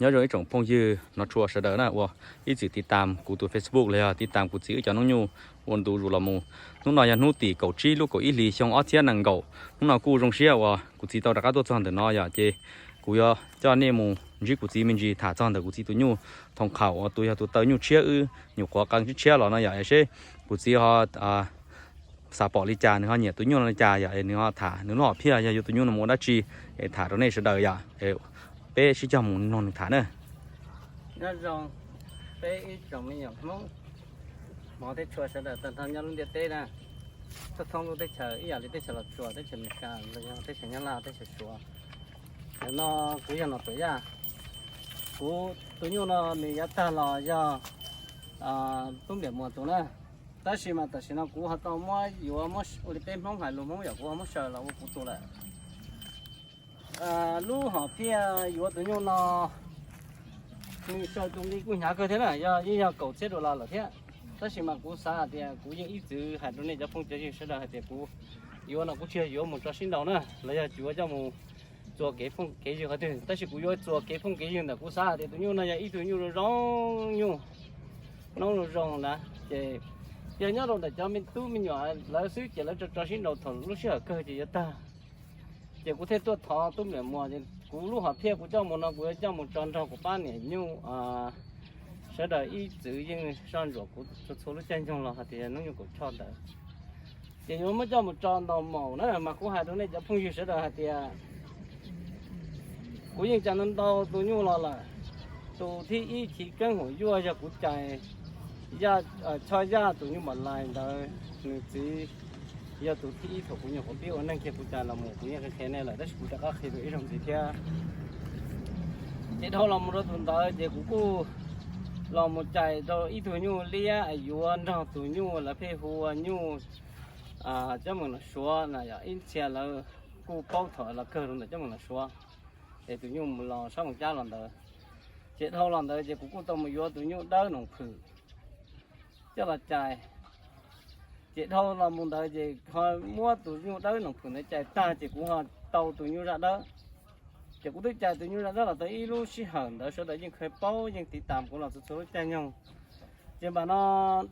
Nyob zoo ib tsoom phooj ywg no tshua sawv daws na uas ib txwm tiv tam kuv tus Facebook los yog tiv tam kuv txiv wb cov hnub nyoog ua ntu zus los mus. Hnub no yog hnub tim kaum tsib lub kaum ib hlis xyoo ob txhiab nees nkaum. Hnub no kuj zoo siab uas kuv txiv tau rov qab tuaj txog ntawm no yom, ces kuv yuav coj nej mus ntsib kuv txiv me ntsis tham txog ntawm kuv txiv tus nyuj Thoom Qhaum uas tus yog tus taw nyuj tshiab wb nyuam qhuav qee tshiab tshiab los no yom, es seb kuv txiv ho xav pom li cas, nws ho nyiam tus nyuj no li cas yom, es nws ho tham nws lub hom phiaj yog yuav tus nyuj no mus ua dab tsi, es tham rau nej sawv daws yom. Peb sib cog mus mloog nws tham na. Nyob zoo peb ib tsoom me nyuam Hmoob, hmov thiab tshua sawv daws tag nrho nyob lub ntiaj teb na, thoob thoob lub teb chaws ib yam li teb chaws Los Tsuas, teb chaws Amelikas, los yog teb chaws Nyab Laj, teb chaws Suav. Ntawm no kuv yog Nom Tuam Yaj. Kuv tus nyuj no nws yav tag los yog Tub Npliam Muas tus na, tab sis mas tam sim no kuv ho tau muab yuav ua li peb Hmoob hais lus Hmoob yom, kuv ho muab saws los ua kuv tus lawm. Lub hom phiaj yuav tus nyuj no nws saws tus nqi kuj hnyav kawg thiab na, yog yeej yog kaum txhiab dollar lawm thiab. Tab sis mas kuv xav hais tias kuv yeej ib txwm hais rau nej cov phooj cov ywg sawv daws hais tias kuv yuav no kuv tsis yog yuav mus tso sib nraus na, los yog yuav coj mus txuas kev phooj kev ywg qhov twg, tab sis kuv yuav txuas kev phooj kev ywg ntawm kuv xav hais tias tus nyuj no yog ib tug nyuj zoo zoo nyuj, noob zoo zoo na, ces yog nyob rau ntawm cov me tub me nyuam lawv xwb ces lawv tso tso sib nraus thaum lub sij hawm kawg ces yuav tag. Ces kuv thiaj tuaj thov Tub Npliam Muas, kuv lub hom phiaj kuv coj mus no kuv yuav coj mus tso nrog kuv pab niam nyuj sawv daws ib txwm yeej soj ntsuam kuv txhua txhua lub caij nyoog los hais tias hnub nyoog kaum choj ntawd. Ces yuav muab coj mus tso ntaus maum na, mas kuv hais rau nej cov phooj ywg sawv daws hais tias kuv yeej cais ntau ntau tus nyuj los lawm. Tus thib ib Chiv Keeb Huam Yuaj yog kuv cais, Choj Yaj tus nyuj Npam Lais ntawd, nws txiv yog tus thib ib thaum kuv nyuam qhuav pib ua neej kiag kuv cais los mus kuv yeej qhia qhia nej lawm tab sis kuv rov qab qhia dua ib zaug ntxiv thiab. Ces dhau los mus rau tus ntawd ces kuv kuj los mus cais rau ib tug nyuj liab yuav nrog tus nyuj lawv pheej hu ua nyuj Cab Meem Nom Suav na yom, ib txhia lawv kuj paub thaum los kawg rau ntawm Cab Meem Nom Suav, es tus nyuj mus los sab Moos Cab los ntawd. Ces dhau los ntawd ces kuv kuj tau mus yuav tus nyuj Dawb Noom Phwm coj los cais. Ces dhau los mus ntawd ces ho muab tus nyuj Dawb Noom Phwm ntawd cais tag ces kuv ho tau tus nyuj Zaj Dawb. Ces kuv twb cais tus nyuj Zaj Dawb los tau ib lub sij hawm ntawd sawv daws yeej kheev paub yeej tiv tam kuv los txhua txhua lub caij nyoog. Ces npam no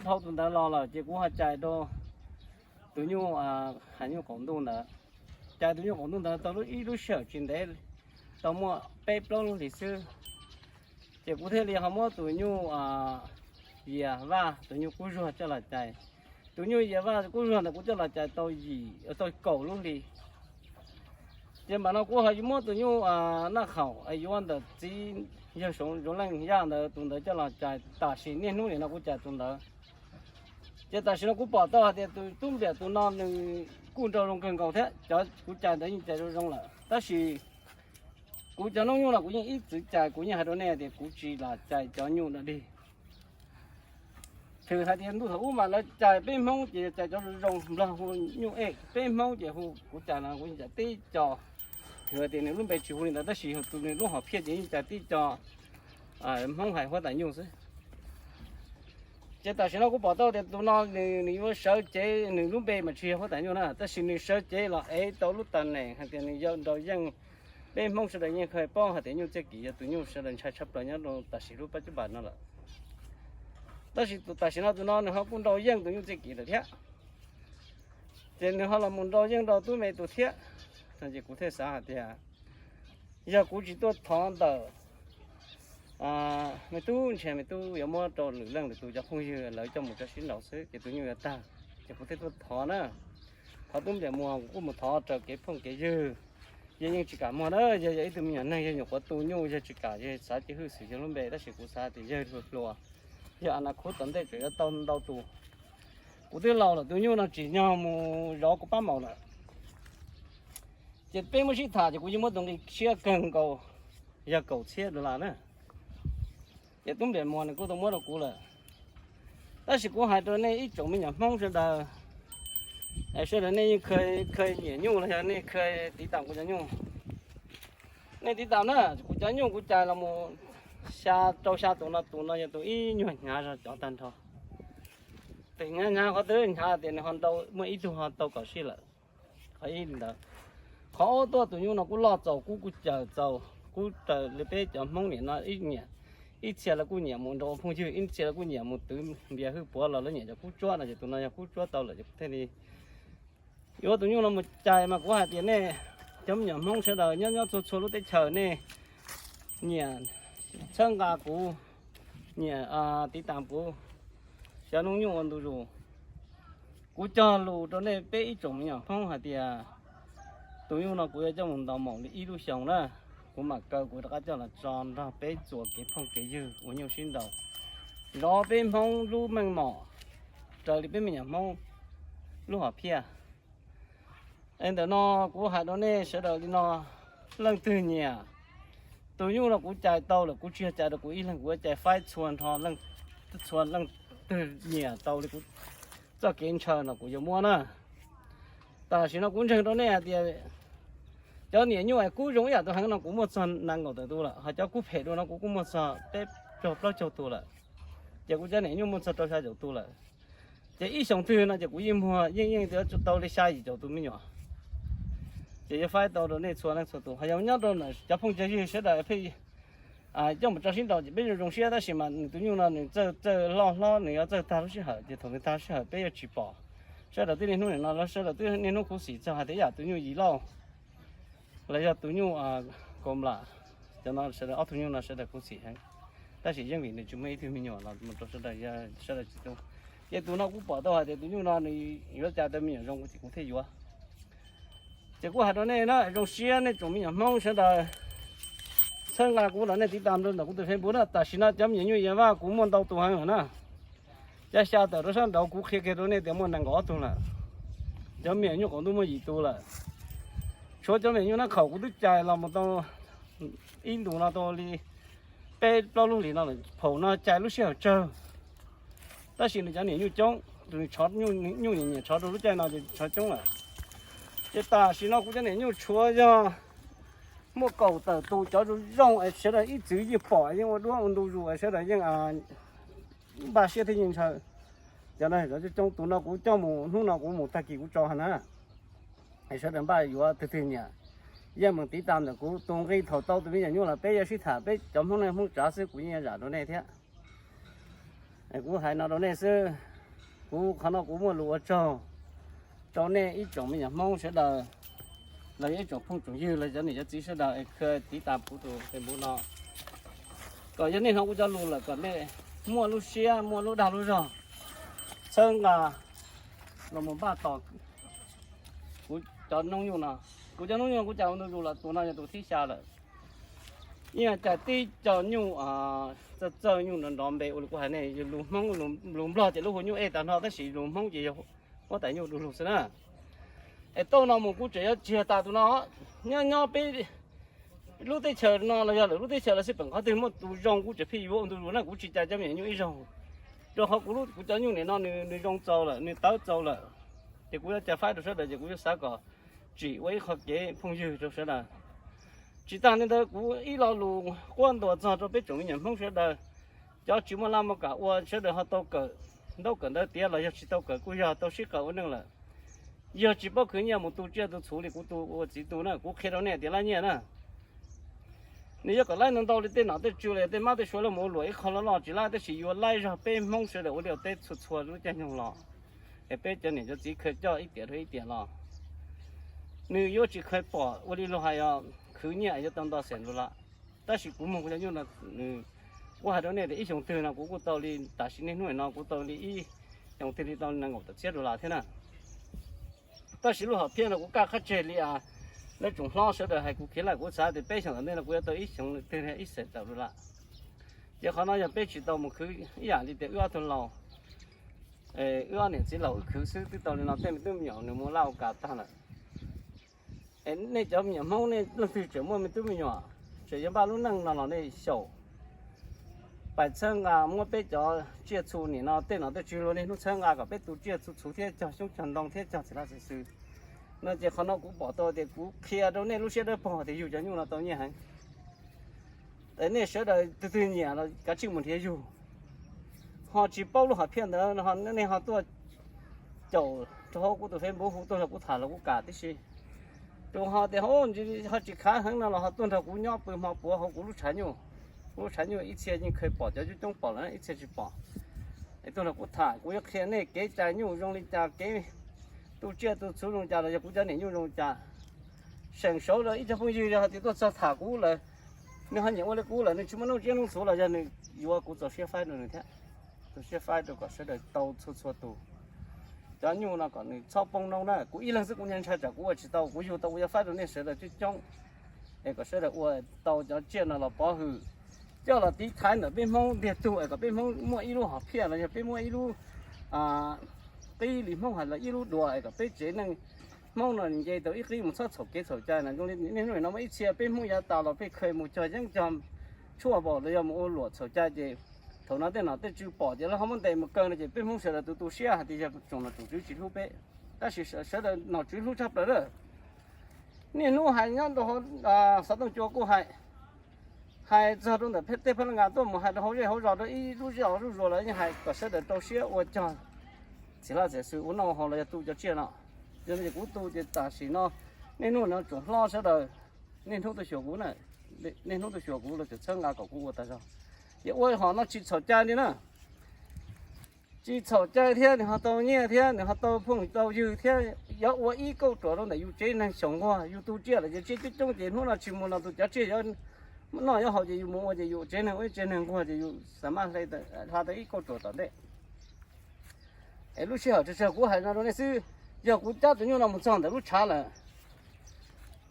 dhau tus ntawd los lawm ces kuv ho cais rau tus nyuj Hais Nyuj Qaum Ntuj ntawd. Cais tus nyuj Qaum Ntuj ntawd tau lub ib lub sij hawm tsis ntev, tau muaj peb plaub lub hlis xwb, ces kuv thiaj li ho muab tus nyuj Yias Vaj, tus nyuj Kub Zuag coj los cais. Tus nyuj Yias Vaj Kub Zuag ntawd kuv coj los cais tau yim, tau kaum lub hli. Ces npam no kuv ho muab tus nyuj Naj Khaum yuav ntawm txiv yawg Zoov Leej Yaj ntawd, tus ntawd coj los cais. Tam sim niaj hnub nim no kuv cais tus ntawd. Ces tam sim no kuv pom tau hais tias tus tub npiam tus no nws kuj nraug zoo kawg nkaus thiab cov kuv cais ntawd yeej cais zoo zoo lawm. Tab sis kuv cov noob nyuj no kuv yeej ib txwm cais, kuv yeej hais rau nej tias kuv tsis lam cais cov nyuj dog dig. Txawm hais tias ntuj thaum ub mas lawv cais peb Hmoob ces cais cov zoo zoo, Nplog hu nyuj ej, peb Hmoob ces hu, kuv cais no kuv yeej cais tib co. Txawm hais tias nws lub npe tsis hu li ntawd tab sis tus nws lub hom phiaj ces yeej cais tib co Hmoob hais huab tais nyuj xwb. Ces tam sim no kuv pom tau tias tus no nws yuav sawv cev, nws lub npe mas tsis yog huab tais nyuj na, tab sis nws sawv cev los ev tau lub tam neem hais tias nws yog nrau yeej. Peb Hmoob sawv daws yeej kheev paub hais tias nyuj txiaj kim yog tus nyuj sawv daws ntshai tshaj plaws nyob rau tam sim lub pab cub npas no lawm. Tab sis tam sim no tus no nws ho kuj nrau yeej tus nyuj txiaj kim lawm thiab. Ces nws ho los mus nrau yeej rau tub me tus thiab. Ces kuv thiaj xav hais tias yog kuv tsis tuaj thov ntawm me tub, ntshe me tub yuav muab rau lwm leej lwm tus cov phooj ywg lawv coj mus tso sib nraus xwb ces tus nyuj yuav tag. Ces kuv thiaj tuaj thov na, thov tub npiam muas, kuv kuj mus thov raws kev phooj kev ywg. Yog yeej tsis kam muag na, yog yog ib tug me nyuam neeg yog nyuam qhuav tu nyuj yog tsis kam, yog xav cia hwj xwm yog lub npe, tab sis kuv xav tias yawg hluas hluas, yog a na khuv tom ntej tseem yuav tau ntau tus. Kuv twb laus lawm, tus nyuj no tsim nyog mus zov kuv pab maum lawm. Ces peb muab sib tham ces kuv yeej muab tus nqi siab kawg nkaus, yog kaum txhiab dollar na. Ces tub npiam muas nws kuj tau muab rau kuv lawm. Tab sis kuv hais rau nej ib tsoom me nyuam Hmoob sawv daws, es sawv daws nej yeej kheev nyiam nyuj los yog nej kheev tiv tam kuv cov nyuj, nej tiv tam na, kuv cov nyuj kuv cais los mus xya, rau xya tus no, tus no yog tus ib nyuag hnyav zog cov tag nrho. Tus hnyav hnyav qhov twb hnyav tias nws ho nrau, muaj ib tug ho tau kom sij lawm. Qhov ib li ntawd. Qhov ob tuaj tus nyuj no kuj loj txaus, kuj kuj cawm txaus, Kub raws li peb cov Hmoob niam no ib nyiam, ib txhia lawv kuj nyiam mus nrog ua phooj ywg, ib txhia lawv kuj nyiam mus twv npias hwj puav los lawv nyiam cov kub tsuab no ces tus no yog kub tsuab tau lawm ces kuv thiaj li yuav tus nyuj no mus cais mas kuv hais tias nej cov me nyuam Hmoob sawv daws nyob nyob txhua txhua lub teb chaws nej nyiam txhawb nqa kuv, nyiam tiv tas kuv cov noob nyuj ua ntu zus. Kuv cog lus rau nej peb ib tsoom me nyuam Hmoob hais tias tus nyuj no kuv yuav coj mus ntaus maum li ib lub xyoos na, kuv mam kaw kuv rov qab coj los tso nrog peb txuas kev phooj kev ywg ua nyuj sib ntaus, zov peb Hmoob lub meej mom raws li peb me nyuam Hmoob lub hom phiaj. Es ntawm no kuv hais rau nej sawv daws li no, leej twg nyiam tus nyuj no kuv cais tau lawm, kuv tsis yog cais rau kuv ib leeg, kuv yuav cais faib txhua nrho, txhua leej twg nyiam tau li kuv txoj kev ntshaw no kuv yuav muab na. Tam sim no kuv ntseeg rau nej hais tias cov niam nyuj es kub zoo ib yam tus heev no kuv muaj txog nees nkaum tawm tus lawm, ho cov kub phem dua no kuv kuj muaj txog peb caug plaub caug tus lawm, ces kuv cov niam nyuj muaj txog rau xya caum tus lawm. Ces ib xyoos twg no ces kuv yeej muag yeej yeej tau li xya yim caum tus me nyuam. Ces yuav faib tau rau nej txhua leej txhua tus, ho yog nyob rau cov phooj cov ywg sawv daws pheej coj mus tso sib nraus ces peb zoo zoo siab, tab sis mas nws tus nyuj no nws txawj txawj loj hlob, nws yuav txawj tag lub sij hawm, ces thaum nws tag lub sij hawm peb yuav tsis pom. Sawv daws twb niaj hnub nim no los sawv daws twb niaj hnub khuv xim txog hais tias yam tus nyuj yim lauj los yog tus nyuj kaus nplam, cov no sawv daws ob tug nyuj no sawv daws khuv xim heev. Tab sis yeej vim nws tsis muaj ib tug me nyuam los mus rau sawv daws, sawv daws tsis tu. Ces tus no kuv pom tau hais tias tus nyuj no nws yuav cais tau me nyuam zoo ces kuv thiaj yuav. Ces kuv hais rau nej na, zoo siab nej tsoom me nyuam Hmoob sawv daws txhawb nqa kuv los nej tiv tas rau ntawm kuv tus Facebook na. Tam sim no cov me nyuam nyuj Yas Vaj kuv muaj ntau tus heev lawm na. Cov xya tawm rau sab nraud kuv qhia kiag rau nej tias muaj nees nkaum ob tug lawm. Cov me nyuam nyuj qaum ntuj muaj yim tus lawm. Tshuav cov me nyuam nyuj Nab Khaum kuv twb cais los mus tau ib ntus no tau li peb plaub lub hlis no lawm, phaum no cais lub sij hawm tsawg. Tab sis nws cov niam nyuj coob, tus nws tshov nyuj nyiam nyiam tshov rau lub caij no ces tshov coob lawm. Ces tam sim no kuv cov niam nyuj tshuav yog muaj kaum tawm tus, cov zoo zoo es sawv daws ib txwm yeej pom yeej ua duab ua ntu zus es sawv daws yeej npaj siab thiab yeej ntshaw. Cov no cov coob, tus no kuv coj mus hnub no kuv mus tag kis kuv tso na. Es sawv daws npaj yuav, tus twg nyiam yeej mus tiv tas ntawm kuv tus nqi, thaum tau tus me nyuam nyuj los peb yuav sib tham, peb cov Hmoob neej Hmoob tsav xwb kuv yeej zam rau nej thiab. Kuv hais no rau nej xwb, kuv qhov no kuv muaj lus ua tsaug rau nej ib tsoom me nyuam Hmoob sawv daws, los yog ib tsoom phooj tsoom ywg los cov niam cov txiv sawv daws es kha tiv tas kuv tus Facebook no, kom yog nej hnov kuv cov lus lawm kom nej muaj lub siab muaj lub dag lub zog txhawb nqa los mus npaj tos kuv cov noob nyuj no. Kuv cov noob nyuj kuv cais ua ntu zus los tus no yog tus thib xya lawm. Yeej cais tib co nyuj txawj txawj, nyuj nrov nrov npe ua li kuv hais nej, yog lus Hmoob, lus Nplog ces lub hu nyuj ej tag nrho, tab sis lus Hmoob ces yog huab tais nyuj du lug xwb na. Es tauj no mus kuv tseem yuav tsis yog tas tus no, nyob nyob peb lub teb chaws no los yog lwm lub teb chaws los xij peem qhov twg muaj tus zoo kuv tseem pheej yuav ua ntu zus na, kuv tsis cais cov me nyuam nyuj ib zaug. Rau qhov kuv lub, kuv cov nyuj nim no nws, nws zoo txaus lawm, nws tawv txaus lawm, ces kuv yuav cais faib rau sawv daws ces kuv yuav xav kom tsim ua ib qho kev phooj ywg rau sawv daws. Tsis tas li ntawd kuv ib lo lus quaj ntuas txog rau peb tsoom me nyuam Hmoob sawv daws, cov tsis muaj laj muaj kam ua sawv daws ho tau kawm ntaub kawm ntawv tiav los yog tsis tau kawm kuj yog tau sib qawm ua neej lawm. Yog tsis paub khwv nyiaj mus tu tsiaj tu txhuv li kuv tu ua txiv tu na, kuv qhia rau nej tias laib nyiaj na, nws yuav kom laib ntau ntau li tej nom tej tswv los yog tej mab tej suav lawv mus ua luam ib qho loj loj tsis laib, tab sis yuav laib zog peb Hmoob sawv daws ua liaj ua teb txhua txhua lub caij nyoog los, es peb cov niam cov txiv khaws coj ib tiam rau ib tiam los, nws yuav tsis khaws pom ua li luag hais os, khwv nyiaj yuav tau nto xees dollar. Tab sis kuv muag kuv cov nyuj no, nws, kuv hais rau nej tias ib xyoos twg no kuv kuj tau li, tam sim niaj hnub no kuv tau li ib xyoos twg li tau nees nkaum tawm txhiab dollar thiab na. Tab sis lub hom phiaj no kuv kaj qab tseg li lawv tsoom hlob sawv daws hais kuv khiav lawm, kuv xav tias peb xyoos tom ntej no kuv yuav tau ib xyoos twg ib xees tawm dollar. Ces qhov no yog peb tsis tau mus khwv ib yam li tias wb ob tug laus, wb ob niam txiv laus wb khwv xwb twb tau li no, tej me tub me nyuam nws mus laj ua kas tag lawm. Es nej cov me nyuam Hmoob nej leej twg tseem muaj me tub me nyuam, tseem yuav npaj lub neej no los nej xyaum pais txhawb nqa muab peb cov tsiaj txhu nim no tej nom tej tswv luag niaj hnub txhawb nqa kom peb tu tsiaj tu txhuv thiab cog xyoob cog ntoo thiab cog txiv laj txiv xwm no. Ces qhov no kuv pom tau tias kuv qhia rau nej lub siab dawb paug tias yug cov nyuj no tau nyiaj heev. Es nej sawv daws tus twg nyiam los kav tsij mus nrhiav yug, ho tsis paub lub hom phiaj ntawd nej ho tuaj caum rau hauv kuv tus Facebook hu tuaj rau kuv tham los kuv kam tib si. Tsuas ho tias ho tsis khav heev no los ho tuaj nrog kuv nyob pw hmo puav hauv kuv lub tshav nyuj. Kuv lub tshav nyuj ib txhia yeej khaws pom cov coob coob pom lawm, ib txhia tsis pom. Es tuaj nrog kuv tham, kuv yuav qhia nej kev cai nyuj zoo li cas, kev tu tsiaj tu txhuv zoo li cas los yog kuv cov niam nyuj zoo li cas. Seem saud rau ib co phooj ywg yog hais tias tuaj txog tham kuv lawm, nws ho nyiam ua li kuv lawm, nws tsis muaj nuj tsiaj nuj txhuv los yog nws yuav kuv txaus siab faib rau nws thiab. Txaus siab faib rau kom sawv daws tau txhua txhua tus. Cov nyuj no kom nws txhob poob noob na, kuv ib leeg xwb kuv ntshai tsam kuv ua tsis tau, kuv yug tau kuv yuav faib rau nej sawv daws coob coob, es kom sawv daws ua tau cov tsiaj no los pov hwm, coj los tiv thaiv ntawm peb Hmoob ntiag tug es kom peb Hmoob muaj ib lub hom phiaj los yog peb muaj ib lub qib li Hmoob hais los ib lub duav es kom peb tsev neeg Hmoob no nce tau ib qib mus txhob txhaum kev txhaum cai no. Zoo li niaj hnub no muaj ib txhia peb Hmoob yav tas los peb khaws mus cog yeeb cog tshuaj npaum los yog mus ua luam txhaum cai ces thaum no tej nom tej tswv pom ces lawv ho muab ntes mus kaw no ces peb Hmoob sawv daws tu tu siab hais tias yog tsoom nom tsoom tswv tsis hlub peb, tab sis sawv daws nom tswv hlub tshaj plaws lawm. Niaj hnub hais nyob rau hauv xov tooj cua kuj hais, hais txog rau ntawm tej pha la nkas tuaj mus hais rau hauv zej hauv zos rau ib lub zej hauv lub zos lawv yeej hais kom sawv daws rau siab ua cog txiv hla txiv xwm ua noj ua haus los yog tu cov tsiaj no. Yog no ces kuv tu ces tam sim no niaj hnub no tsoom hlob sawv daws niaj hnub tuaj xyuas kuv na, niaj hnub tuaj xyuas kuv los tseem txhawb nqa kom kuv ua tas zog. Ces ua hom no tsis txhaum cai li na. Tsis txhaum cai thiab nws ho tau nyiaj thiab nws ho tau phooj tau ywg thiab yuav ua ib kauj ruam rau ntawm yus tsev neeg xyaum nquag. Yus tu tsiaj lawm ces tsiaj coob coob ces hnub no tsis mus los tus cov tsiaj yuav noj yuav haus ces yus mus ua ces yus tsev neeg ua ib tsev neeg nquag ces yus xav mas hla tau ib kauj ruam tom ntej. Es lub sij hawm tsawg tsawg kuv hais no rau nej xwb, yog kuv cab tus nyuj no mus txog ntawm lub tshav lawm,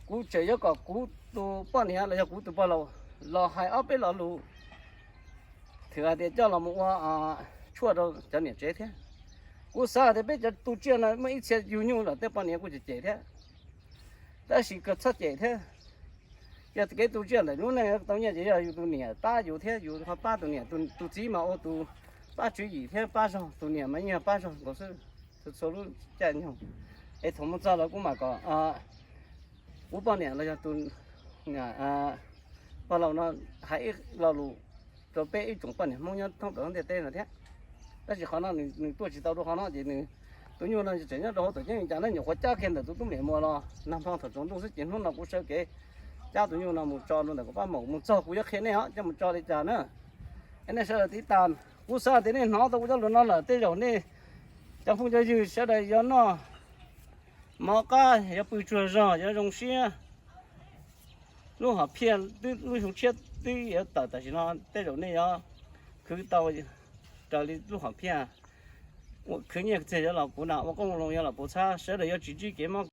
kuv tseem yuav kom kuv tus poj niam los yog kuv tus pog laus los hais ob peb lo lus thwm hais tias coj los mus ua tshuaj rau cov niam tsev thiab. Kuv xav hais tias peb cov tu tsiaj no muaj ib txhia yug nyuj lawm tej poj niam kuj cem cem thiab, tab sis kawg txhob cem thiab. Yog kev tu tsiaj ntawm lub neej tau nyiaj ces yog yus tus niam pab yus thiab yus ho pab tus niam, tus txiv mas ua tus pab tswv yim thiab pab zog, tus niam mas yeej yog pab zog nkaus xwb txhua lub caij nyoog. Es thaum mus txog los kuv mam kom kuv poj niam los yog tus pog laus no hais ib lo lus rau peb ib tsoom poj niam Hmoob nyob thoob plaws ntiaj teb no thiab. Tab sis qhov no nws tuaj tsis tau rau qhov no ces nws tus nyuj no tseem nyob rau hauv tuam ceeb li cas na, nyuam qhuav cab kiag ntawm tus tub mem muas los nag hmo thaum tsaus ntuj xwb ces hnub no kuv sawv kev cab tus nyuj no mus tso rau ntawm kuv pab maum mus txog kuv yuav qhia nej coj mus tso li cas na. Es nej sawv daws tiv tas, kuv xav tias nej hnov tau kuv cov lus no lawm tej zaum nej cov phooj cov ywg sawv daws yuav noj mov qab, yuav pw tsuag zog, yuav zoo siab. Lub hom phiaj twb, lub xyoo tshiab twb yuav tawm tam sim no tej zaum nej yuav khwv tau raws li lub hom phiaj. Khwv nyiaj txiag yuav los puv nas, ua qoob loo yuav los puv txhab, sawv daws yuav tsis ntsib kev mob